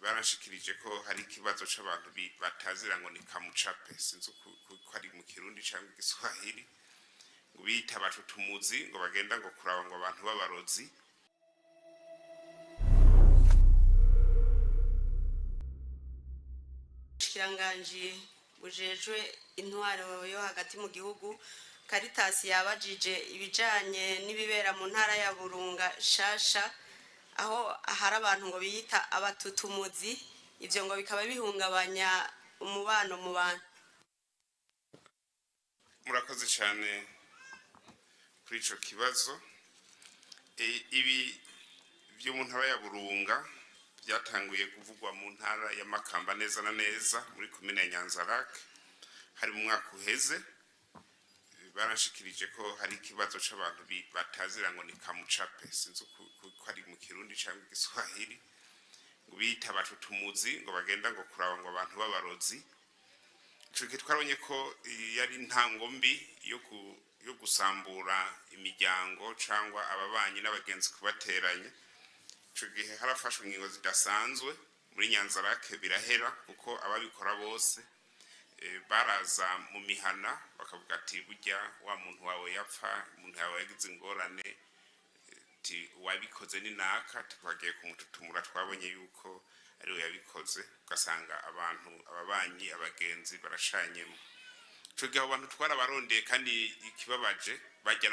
Barashikirije ko hari ikibazo c'abantu batazira ngo ni kamucape, sinzi ko ari mu Kirundi canke Igiswahili, ngo bita abatutumuzi, ngo bagenda ngo kuraba ngo abantu b'abarozi. Ubushikiranganji bujejwe intwaro yo hagati mu gihugu, Caritas yabajije ibijanye n'ibibera mu ntara ya Burunga Shasha, aho hari abantu ngo biyita abatutumuzi, ivyo ngo bikaba bihungabanya umubano mu bantu. Murakoze cyane kuri ico kibazo. Ibi byo mu ntara ya Burunga byatanguye kuvugwa mu ntara ya Makamba neza na neza muri komine ya Nyanza-Lac, hari mu mwaka uheze. Barashikirije ko hari ikibazo c'abantu batazira ngo ni kamucape, sinzi ko ari mu Kirundi canke Igiswahili, ngo bita abatutumuzi, ngo bagenda ngo kuraba ngo abantu b'abarozi. Ico gihe twarabonye ko yari intango mbi yo gusambura imiryango cangwa ababanyi n'abagenzi kubateranya. Ico gihe harafashwe ingingo zidasanzwe muri Nyanza-Lac, birahera kuko ababikora bose baraza mu mihana bakavuga ati burya wa muntu wawe yapfa, umuntu yawe yagize ingorane, ati wabikoze ni naka, twagiye kumututumura twabonye yuko ariwe yabikoze, ugasanga abantu ababanyi abagenzi barashanyemo. Ico gihe abo bantu twarabarondeye, kandi ikibabaje bajya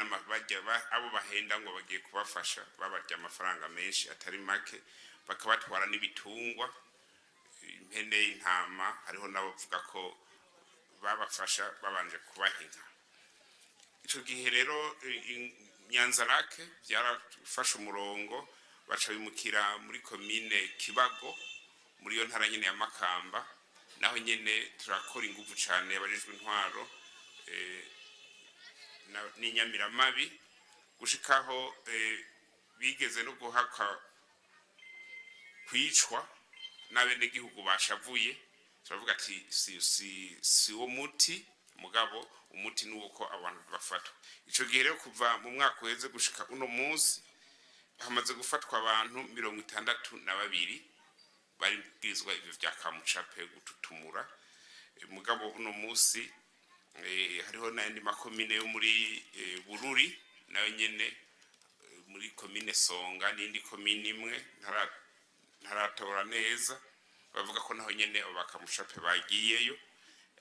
abo bahenda ngo bagiye kubafasha, babarya amafaranga menshi atari make, bakabatwara n'ibitungwa, impene, intama, hariho n'abavuga ko babafasha babanje kubaha inka. Ico gihe rero Nyanza-Lac byarafashe umurongo, baca bimukira muri komine Kibago muri iyo ntara nyene ya Makamba, naho nyene turakora inguvu cane abajejwe intwaro n'inyamiramabi, gushikaho bigeze no guhaka kwicwa n'abenegihugu bashavuye. Turavuga ati si wo muti, mugabo umuti ni uko abantu bafatwa. Ico gihe rero kuva mu mwaka uheze gushika uno munsi hamaze gufatwa abantu 62 baribwirizwa ivyo vya kamucape gututumura. Mugabo uno munsi hariho n'ayandi makomine yo muri Bururi, nayo nyene muri komine Songa n'indi komine imwe ntaratora neza, bavuga ko naho nyene abo bakamucape bagiyeyo.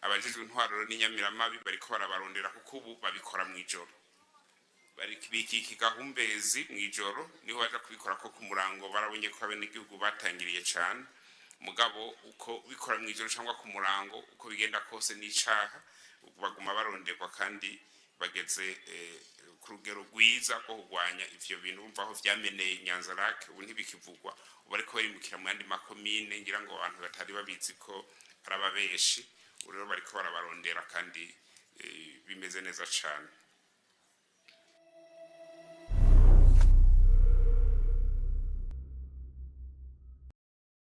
Abajejwe intwaro n'inyamiramabi bariko barabarondera, kuko ubu babikora mw'ijoro, bikika igahumbezi mw'ijoro niho baja kubikora, ko ku murango barabonye ko abenegihugu batangiriye cane. Mugabo uko bikora mw'ijoro cyangwa ku murango, uko bigenda kose n'icaha, baguma baronderwa kandi bageze ku rugero rwiza rwo kurwanya ivyo bintu. Bumva aho vyameneye Nyanza-Lac ubu ntibikivugwa, ubu ariko barimukira mu yandi makomine, ngira ngo abantu batari babizi ko ari ababeshi, ubu rero bariko barabarondera kandi bimeze neza cane.